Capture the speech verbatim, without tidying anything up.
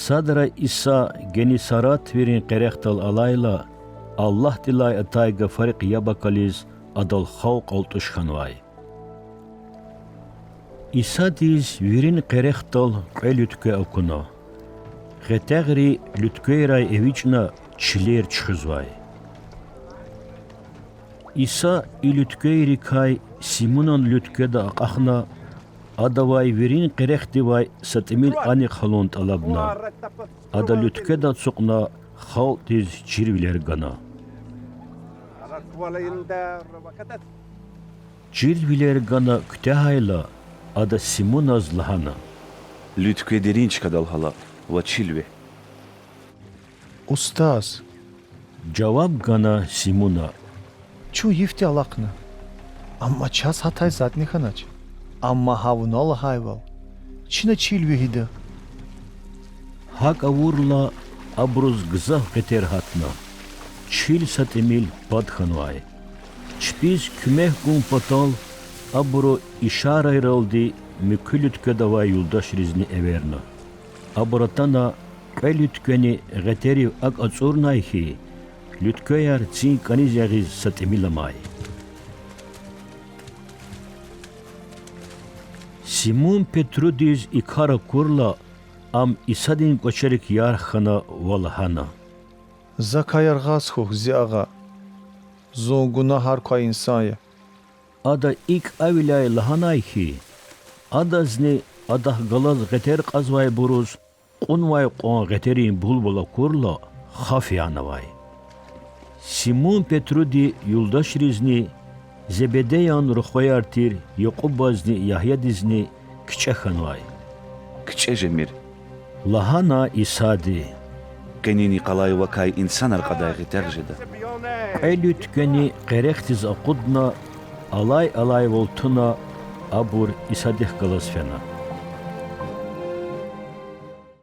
Садра Иса Геннисаретвийрин къерехдал алайла, Аллагьдилай атай гафарихъ яб акализ, Адал халкь алтӀуш хьанвай. Исадиз вирин къерехдал кьве луьткве акуна. Гъетягъри луьтквейрай эвичӀна, чилер чуьхуьзвай. Иса и луьтквейрикай Симунан луьткведа акьахна, адавай вирин къерехдивай са тӀимил анихъ гьалун тӀалабна. Ада луьткведа ацукьна, халкьдиз чирвилер гана. Чирвилер гана куьтягьайла, ада Симуназ лагьана: Луьткве дерин чкадал гьала ва чил вегь. Устаз, жаваб гана Симуна, чун йифди алахъна, амма чаз гьатай затӀни хьанач. Амма гьа вуна лагьайвал, чина чил вегьида. ГьакӀ авурла, абуруз гзаф гъетер гьатна, чил са тӀимил пад хьанвай. Чпиз куьмек гун патал абуру ишарайралди муькуь луьткведа авай юлдашризни эверна. Абур атана, кьве луьтквени гъетерив акӀ ацӀурнай хьи, луьтквеяр цин кӀаниз ягъиз са тӀимил амай. Симун-Петрудиз и кар акурла, ам Исадин кӀвачерик ярх хьана ва лагьана: Закай яргъаз хьухь, зи Агъа, зун гунагьар квай инсан я. Ада икӀ авиляй лагьанай хьи, адазни адахъ галаз гъетер кьазвайбуруз кьунвай кьван гъетерин булбул акурла, хаф янавай. Симун-Петруди юлдашризни Зебедеян рухваяр тир Якьубазни Ягьядизни кичӀе хьанвай. КичӀе жемир,– лагьана Исади,– къенин йикъалай вакай инсанар кьадай гъетягъ жеда. Кьве луьтквени къерехдиз акъудна, алай-алайвал туна, абур Исадихъ галаз фена.